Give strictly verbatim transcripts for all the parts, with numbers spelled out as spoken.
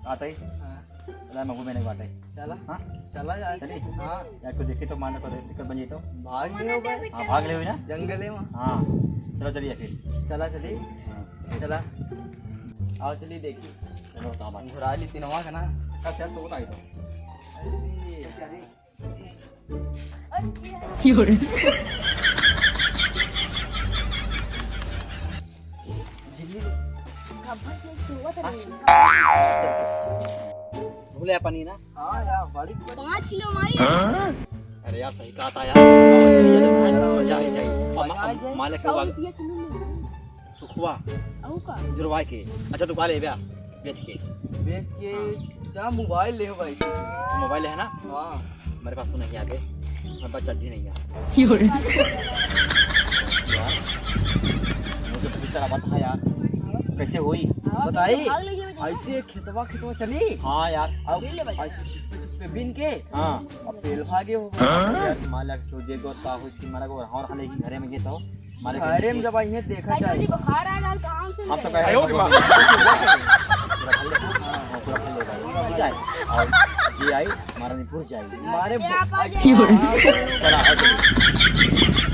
आता ही? हाँ। चला, मगू मैंने बाटे। चला। हाँ? चला यार। चली? हाँ। यार, कोई देखी तो मान लो, कोई दिक्कत बन जाई तो। भाग ले हो भाई। हाँ, भाग ले हुई ना? जंगल है वहाँ। हाँ। चलो, चलिए फिर। चला, चली। हाँ। चला। आओ, चली देखी। चलो, बताओ बात। घुरा ली तीनवा का ना। का सर तो बताई तो। अरे, अरे। झिल्ली। भूले पानी ना? हाँ यार, बड़ी पाँच किलो मारी। अरे यार, सही कहा था यार। जाए, जाए। और मा-, मालिक के सौ रुपया किलो में। सुखवा। अऊ का? जुड़वा के। अच्छा, तू का लेबे? बेच के। बेच के। हाँ। क्या मोबाइल ले हो भाई? तो मोबाइल है ना? हाँ। मेरे पास तो नहीं आगे, मेरे पास चार्ज ही नहीं है। यार, मुझे बहुत सारा बात है यार, कैसे होई? बताई? भाग ले, ये देखो। ऐसे खेतवा, खेतवा चली। हाँ यार। अब ले ले भाई। ऐसे चुप्पे, चुप्पे बीन के। हाँ। अब पेल भागे हो। हाँ? यार, मालक तो जे गोता हो कि मरा को और हले ही घरे में गेता हो। मारे घरे में जब आइए देखा भाई, जाए। जल्दी बुखार आ रहा है, काम से हम तो निकल। कह रहे हैं, आयो रे माँ। पूरा फल ले, हाँ, पूरा फल ले भाई। जाए। और जे आई, मारा नहीं भूल जाए। मारे ये आप आ जाइए। चला, आ जाइए।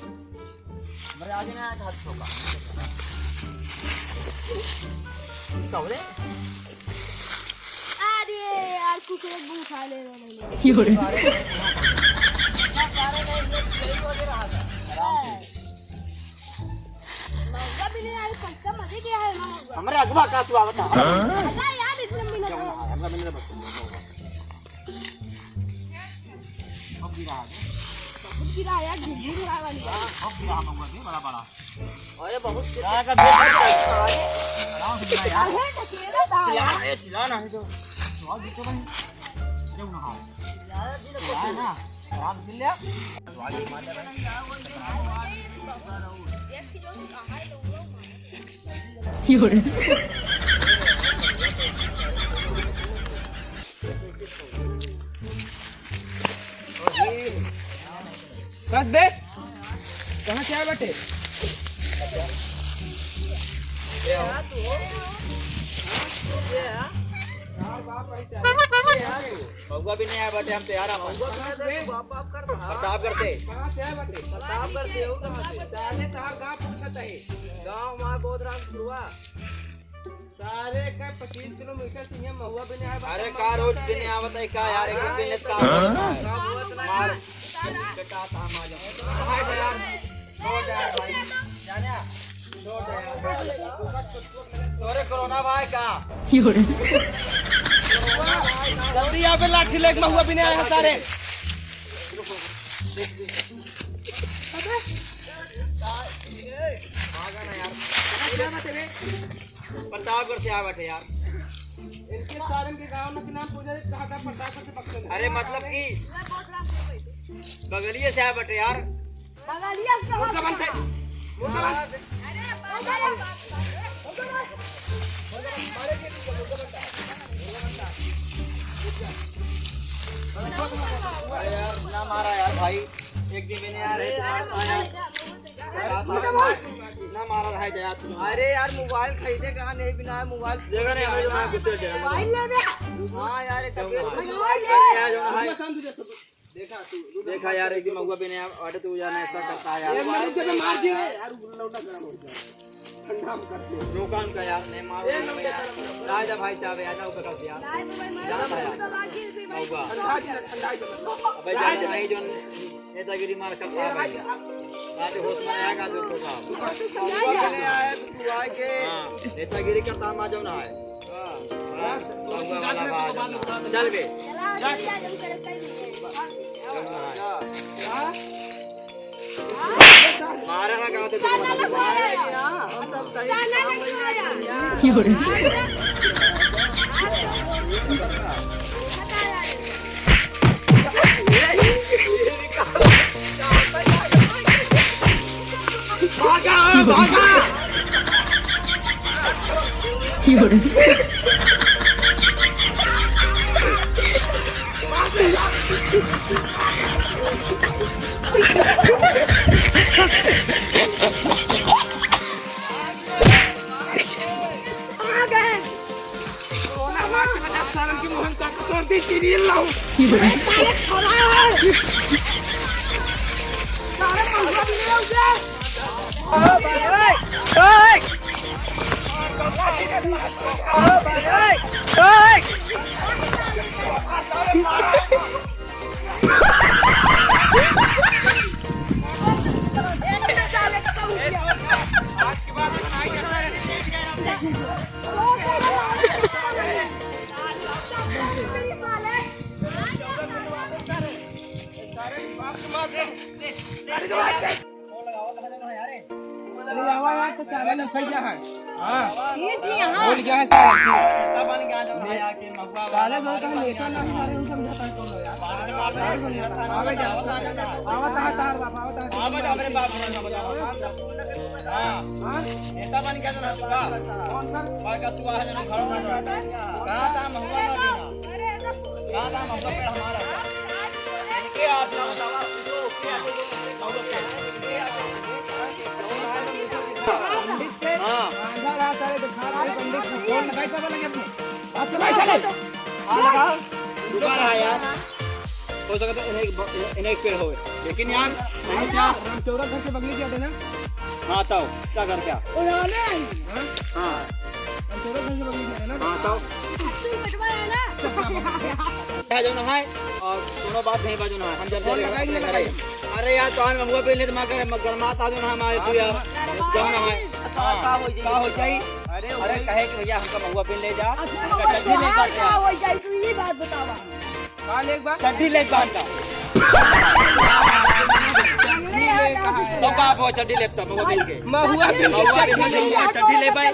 हमरे आगे ना आया था, छोका। कौन है? अरे यार, कुकुर मुंह खा ले रहे हैं। क्यों रे? मौका भी नहीं आया, सबका मजे किया है ना मौका। हमरे अगवा का तू आवता? पता यार, इतने मिनट। क्यों ना? हमरा मिलने बस। अब गिरा है। सब गिरा यार, गिर गिरा वाली। अब गिरा हम लोग बड़ा बड़ा। अरे बहुत तेज। का, का, देख, देख। आराम से गिरा यार। अरे, ढकेला था। चिल्ला ना, ये चिल्ला ना, नहीं तो। तो और दिक्कत नहीं। क्यों ना हो? चिल्ला ना, आराम से ले। कस बे, कहाँ से आए बटे? महुआ भी नहीं आए बटे, हम तो यार आप। प्रतापगढ़ से। कहाँ से आए बटे? प्रतापगढ़ से, हो कहाँ से? गाँव हमारा बहुत राम शुरुआ। सारे का पच्चीस किलोमीटर से यहाँ महुआ बिने आए बा, अरे का रोज बिने आवत है का यार, एक दिन का होत है। मार, बेटा, काम आ जाओ। हाय यार, छोड़ दे यार भाई, जाने आ, छोड़ दे यार। तोरे कोरोना भाई का? जल्दी यहाँ पे लाठी लेके महुआ बिने आए हैं सारे। भागा ना यार। प्रतापगढ़ से आए बटे यार। इनके सारन के गांव में नाम पूजा रे, कहा था प्रतापगढ़ से बक्सर। अरे मतलब कि बगलिए से आए बटे यार। बगलिए से मुर्गा बनते। मुर्गा बनते। अरे, मुर्गा बनते। अरे यार, ना मारा यार भाई। एक दिन मैंने यार, अरे यार, ना मारा रहा है यार तू। अरे यार, मोबाइल खरीदे कहाँ नहीं बिना मोबाइल। देखा नहीं, हमारे दिमाग कुछ चल जाए। मोबाइल ले दे। हाँ यार, एक तबीयत मोबाइल ले। अरे यार, जो है। देखा तू, देखा यार, एक दिन महुआ बिने आटे तू जाना ऐसा करता है यार। एक मिनट के मार दिए यार, लौटा गरम हो गया। रोकान का यार, नहीं मारो ना भैया। राजा भाई साहब, यार, ना ऊपर कर दिया। जान भैया। मौका। अबे जान नहीं, जो नेतागिरी मार करता है भैया। रात होश में आएगा जो होगा। मौका नहीं आया, तो तू आए के। हाँ, नेतागिरी करता, माजो ना है। हाँ, मौका वाला बात है। चल बे। मारा ना गाँव तो चलो। भागा, भागा। अरे आवा यार, तो चाला ना फैल गया है। हाँ। ये जी, हाँ। बोल गया है साहब। साले बहुत हम नेता नहीं मारे, हम समझाता है कौन है यार। आवत है तार बाप, आवत है। हाँ? नेता बन गया ना तू का? कौन सा? बड़का तू आ है ना, घर में। कहाँ था महुआ ना? कहाँ था महुआ पेड़ हमारा? इनके आप ना बतावा, इसको क्या? हाँ। आंधा रहा सारे, तो खा रहे पंडित को फोन लगाई, सब लगे अपने। बात सुनाई साले। हाँ, लगा। रुका रहा यार। हो सकता है इन्हें एक ब-, इन्हें एक पेड़ होवे। लेकिन यार, नहीं क्या? रामचौरा घर से बगली क्या देना? हाँ, ताऊ, क्या घर क्या? उड़ाने। हाँ? हाँ। रामचौरा घर से बगली क्या देना? हाँ, ताऊ। तू बटवा है ना? क्या जो ना है? और दोनों बात नहीं बाजू ना, हम जब फोन लगाएंगे, लगाएंगे। अरे यार, तो हम महुआ पे ले दिमाग है, मगर मात आ जाओ ना हमारे तू यार। हाँ। जाओ ना भाई। हाँ। का हो जाई? का हो जाई? अरे अरे वही। कहे कि भैया हमका महुआ पे ले जा। अच्छा, हमका जल्दी नहीं हाँ, बात का है। हो जाई? तू ये बात बतावा। का ले एक बार? चड्ढी ले एक बार का। तो का हो चड्ढी ले तब महुआ पे के। महुआ पे महुआ पे चड्ढी ले भाई।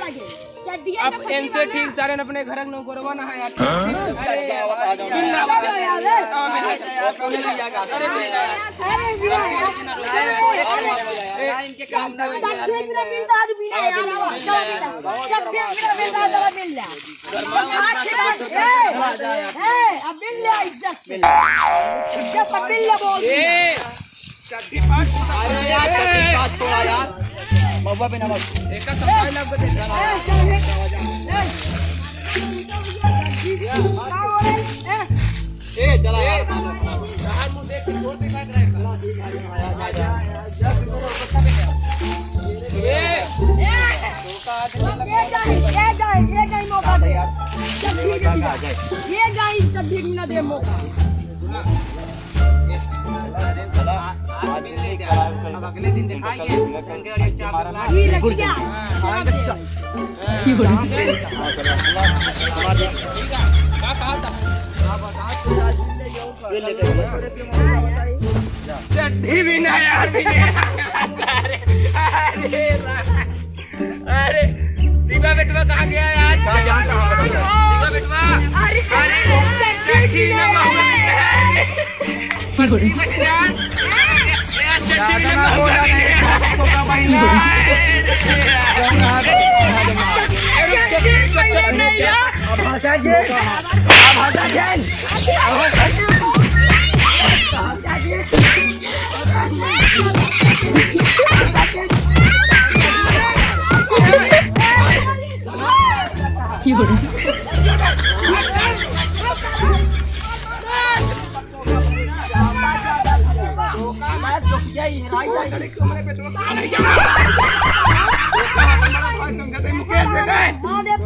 चड्डिया अब के फटी इनसे वाला। ठीक सारे अपने घर के नौकरवा ना है यार। हाँ? अरे, बिल्ला वाला। अरे, बिल्ला। अरे, बिल्ला। चड्डी गिरा बिल्ला आदमी है यार। चड्डी गिरा बिल्ला आदमी बिल्ला। ए, ए, अब बिल्ला इज्जत से। इज्जत से बिल्ला बोल। ए। चड्डी फाड़। अरे यार, चड्डी फाड़ थोड़ा यार। महुआ पे ना बस। एक का सफाई लग गई। ए, चल, ए, ए। ए, चला यार। बाहर मुंह देख के छोड़ दे, बात रहे। ए। ये जाए, ये जाए, ये जाए मौका दे। चड्डी दे दिया। ये जाए, चड्डी ना दे मौका। अब अगले दिन दिखाएंगे, उनके गाड़ी से आप लोग ये लड़कियाँ। हाँ, अच्छा। ठीक है, क्या कहा था? चड्ढी भी ना यार, भी नहीं। अरे, अरे, शिवा बेटवा कहाँ गया यार? कहाँ, कहाँ, कहाँ, कहाँ? शिवा बेटवा। अरे, अरे, अरे, चड्ढी ना यार। चड्ढी बच जा। यार, चड्ढी ना यार। अब हंसा जी। अब हंसा जी।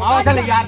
आओ, चल यार।